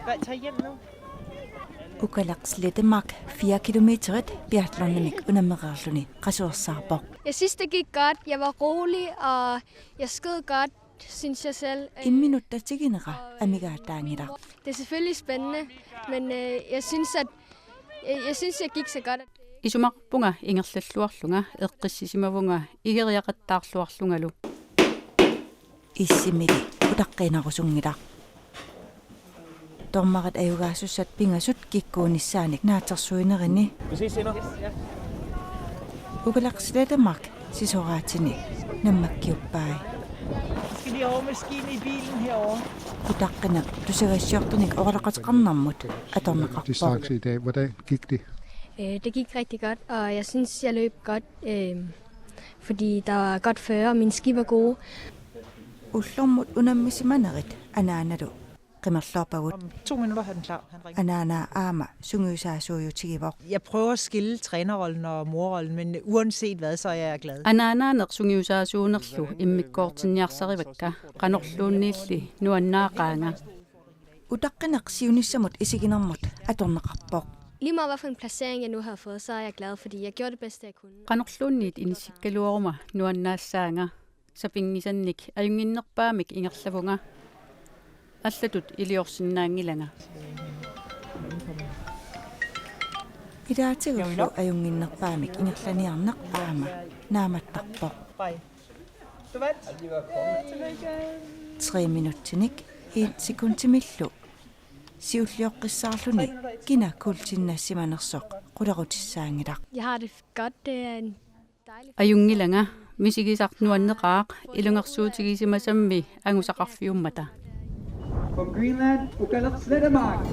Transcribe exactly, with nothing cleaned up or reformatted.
Tag hjem nu. Ukaleq Slettemark fire kilometerit biathlonemik unammereerluni qasuersaarpoq. Jeg synes, det gik godt. Jeg var rolig, og jeg skød godt, synes jeg selv. Imminut tatiginera amigaataanngilaq. Det er selvfølgelig spændende, men øh, jeg synes, at jeg, jeg synes, jeg gik så godt. Isumaqarpunga ingerlalluarlunga eqqissisimavunga igeriaqattaarluarlungalu. Issimili utaqqinerusunngilaq. Dommerit ajugaasussat pingasut kikkuunissaanik naatsorsuinerini. Vi ses senere. Ukaleq Slettemark sisoraatini nammakkiuppai. Vi skal lige over maskinen i bilen herovre. Utaqqineq tusagassiortunik oqaloqateqarnermut atorneqarpoq. Distance i dag. Hvordan gik det? Øh, det gik rigtig godt, og jeg synes, jeg løb godt, øh, fordi der var godt føre, og mine ski var gode. Ullormut unammisimanerit anaanalu qimerloorpagut. Om to minutter er den klar. Han ringer. Anaanaa aamma sungiusaasuujutigivoq. Jeg prøver at skille trænerrollen og morrollen, men uanset hvad, så er jeg glad. Anaanaaneq sungiusaasuunerlu immikkoortinniarsarivakka, qanorluunniilli nuannaaqaanga. Utaqqineq siunissamut isiginermut atorneqarpoq. Lige meget hvad for en placering jeg nu har fået, så er jeg glad, fordi jeg gjorde det bedste, jeg kunne. Qanorluunniit inissikkaluaruma nuannaassaanga. Sapinngisannik ajunnginnerpaamik ingerlavunga. Allatut iliorsinnaanngilanga. Ilaatigullu ajunnginnerpaamik ingerlaniarneq aamma naammattarpoq. Tre minutsinik en sekundimillu siullioqqissaarluni kina kuultinnassimanersoq qulerutissaanngilaq. Jeg har det godt. Det er en dejlig... Ajunngilanga, misigisaq nuanneqaaq ilungersuutigisimasammi angusaqarfiummata. From Greenland, Ukaleq Slettemark.